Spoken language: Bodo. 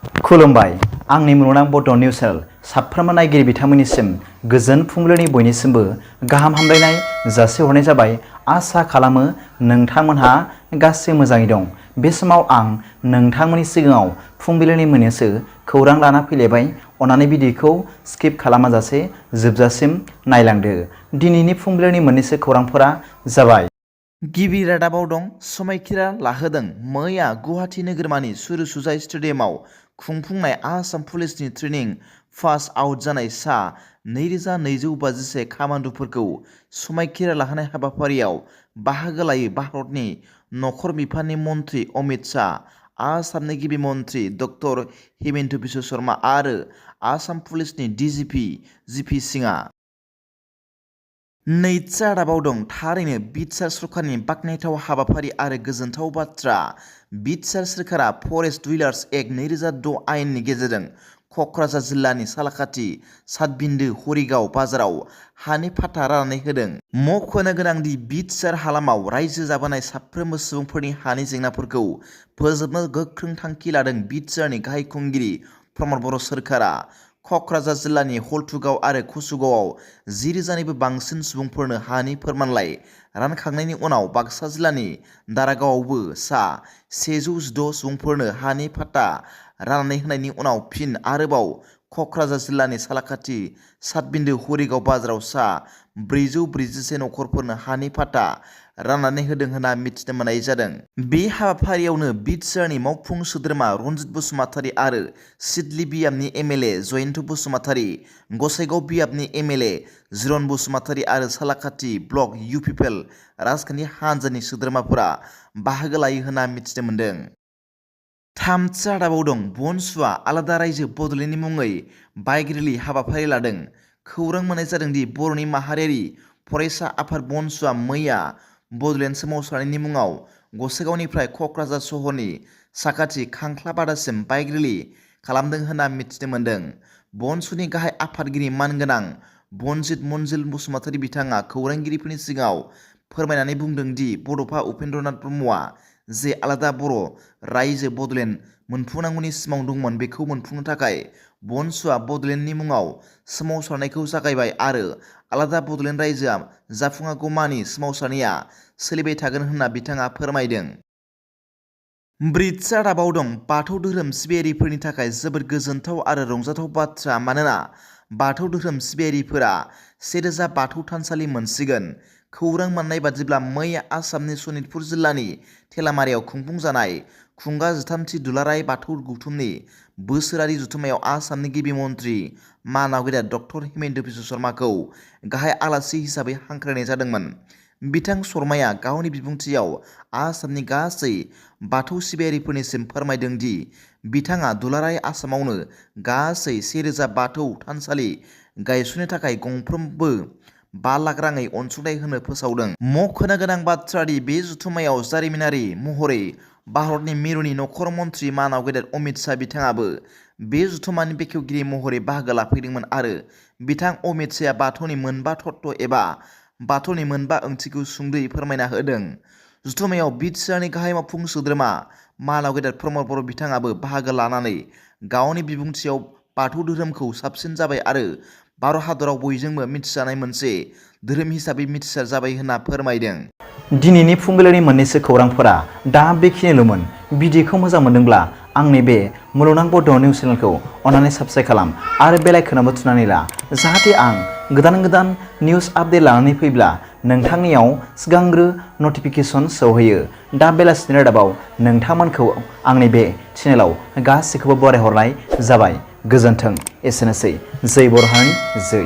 खुलुमबाय आंनि मुलुगनां बड' निउस चेनेल साफ्रोमबो नायगिरि बिथांमोननिसिम गोजोन फुंबिलिनि बयनिसिमबो गाहाम हामलायनाय जासिहरनाय जाबाय। आसा खालामो नोंथांमोनहा गासै मोजाङै दं। बे समाव आं नोंथांमोननि सिगाङाव फुंबिलिनि मोननैसो खौरां लाना फैलायबाय। अन्नानै भिडिअखौ स्किप खालामाजासे जोबजासिम नायलांदो। दिनैनि फुंबिलिनि मोननैसो खौरांफोरा जाबाय। गिबि रादाबाव दं समायखिरा लाहोदों मैया गुवाहाटी नोगोरमानि सुरुसुजाय स्टेडियामाव खुंफुंनाय आसाम पुलिसनि ट्रेनिं पास आउट जानाय सा 2251 कामान्ड'फोरखौ समायखिरा लाहोनाय हाबाफारियाव बाहागो लायो भारतनि नखर बिफाननि मन्त्रि अमित शाह, आसामनि गिबि मन्त्रि डक्टर हिमन्त बिश्व शर्मा आरो आसाम पुलिसनि डिजिपि जिपि सिंहआ। नैथि रादाबाव दं थारैनो BTR सरकारनि बाखनायथाव हाबाफारि आरो गोजोनथाव बाथ्रा। BTR सरकारा फरेस्ट डुवेलार्स एक्ट 2006 आयेननि गेजेरजों क'क्राझार जिल्लानि सालाकाथि सातबिन्दो हरिगाव बाजाराव हानि फाट्टा राननानै होदों। मख'नो गोनांदि BTR हालामाव रायजो जाबोनाय साफ्रोमबो सुबुंफोरनि हानि जेंनाफोरखौ फोजोबनो गोख्रों थांखि लादों BTRनि गाहाय खुंगिरि प्रमद बर' सरकारा। क'क्राझार जिल्लानि हल्थुगाव आरो कसुगावआव 10,000निबो बांसिन सुबुंफोरनो हानि फोरमानलाइ रानखांनायनि उनाव बाक्सा जिल्लानि दारागावआवबो सा 116 सुबुंफोरनो हानि फाट्टा राननानै होनायनि उनाव फिन आरोबाव क'क्राझार जिल्लानि सालाकाथि सातबिन्दो हरिगाव बाजाराव सा 441 नखरफोरनो हानि फाट्टा राननानै होदों होनना मिथिनो मोननाय जादों। बे हाबाफारियावनो BTRनि मावफुं सोद्रोमा रनजित बसुमतारी आरो सिडली बियाबनि MLA जयन्त बसुमतारी, गसाइगाव बियाबनि MLA जिरन बसुमतारी आरो सालाकाथि ब्लक UPPL राजखान्थि हानजानि सोद्रोमाफोरा बाहागो लायो होनना मिथिनो मोन्दों। थामथि रादाबाव दं बनसुआ आलादा रायजो बड'लेण्डनि मुङै बाइक रेलि हाबाफारि लादों। खौरां मोननाय जादों दि बर'नि माहारियारि फरायसा आफाद बनसुआ मैया बड'लेण्ड सोमावसारनायनि मुङाव गसाइगावनिफ्राय क'क्राझार सहरनि साखाथि खांख्लाबादासिम बाइक रेलि खालामदों होनना मिथिनो मोन्दों। बनसुनि गाहाय आफादगिरि मानगोनां बनजित मनजिल बसुमतारी बिथाङा खौरांगिरिफोरनि सिगाङाव फोरमायनानै बुंदों दि बड'फा उपेन्द्रनाथ ब्रह्मआ जे आलादा बर' रायजो बड'लेण्ड मोनफुंनांगौनि सिमां दंमोन बेखौ मोनफुंनो थाखाय बनसुआ बड'लेण्डनि मुङाव सोमावसारनायखौ जागायबाय आरो आलादा बड'लेण्ड रायजोआ जाफुङागौमानि सोमावसारनाया सोलिबाय थागोन होनना बिथाङा फोरमायदों। ब्रैथि रादाबाव दं बाथौ धोरोम सिबियारिफोरनि थाखाय जोबोद गोजोनथाव आरो रंजाथाव बाथ्रा मानोना बाथौ धोरोम सिबियारिफोरा 1000 बाथौ थानसालि मोनसिगोन। खौरां मोननाय बादिब्ला मैया आसामनि सनितपुर जिल्लानि थेलामारियाव खुंफुंजानाय खुंगा 13थि दुलाराय बाथौ गौथुमनि बोसोरारि जथुम्मायाव आसामनि गिबि मन्त्रि मानाव गेदेर डक्टर हिमन्त बिश्व शर्माखौ गाहाय आलासि हिसाबै हांख्रायनाय जादोंमोन। बिथां शर्माया गावनि बिबुंथियाव आसामनि गासै बाथौ सिबियारिफोरनिसिम फोरमायदों दि बिथाङा दुलाराय आसामावनो गासै 1000 बाथौ थानसालि गायसननो थाखाय गंफ्रोमबो 5 लाख राङै अनसुंथाइ होनो फोसावदों। मख'नो गोनां बाथ्रा दि बे जथुम्मायाव जारिमिनारि महरै भारतनि मिरुनि नखर मन्त्रि मानाव गेदेर अमित शाह बिथाङाबो बे जथुम्मानि बेखेवगिरि महरै बाहागो लाफैदोंमोन आरो बिथां अमित शाहआ बाथौनि मोनबा तत्व एबा बाथौनि मोनबा ओंथिखौ सुंद'यै फोरमायना होदों। जथुम्मायाव BTRनि गाहाय मावफुं सोद्रोमा मानाव गेदेर प्रमद बर' बिथाङाबो बाहागो लानानै गावनि बिबुंथियाव बाथौ धोरोमखौ साबसिन जाबाय आरो भारत हादराव बयजोंबो मिथिजानाय मोनसे धोरोम हिसाबै मिथिसार जाबाय होनना फोरमायदों। दिनैनि फुंबिलिनि मोननैसो खौरांफोरा दा बेखिनिल'मोन। भिडिअखौ मोजां मोनदोंब्ला आंनि बे मुलुगनां बड' निउस चेनेलखौ अन्नानै साबस्क्राइब खालाम आरो बेल आइकनआवबो थुनानै ला जाहाथे आं गोदान निउस आपडेट लानानै फैब्ला नोंथांनियाव सिगांग्रो नटिफिकेसन सौहैयो। दा बेलासिनि रादाबाव नोंथांमोनखौ आंनि बे चेनेलाव गासैखौबो बरायहरनाय जाबाय। गोजोन्थों। एसेनोसै। जै बर' हारिनि जै।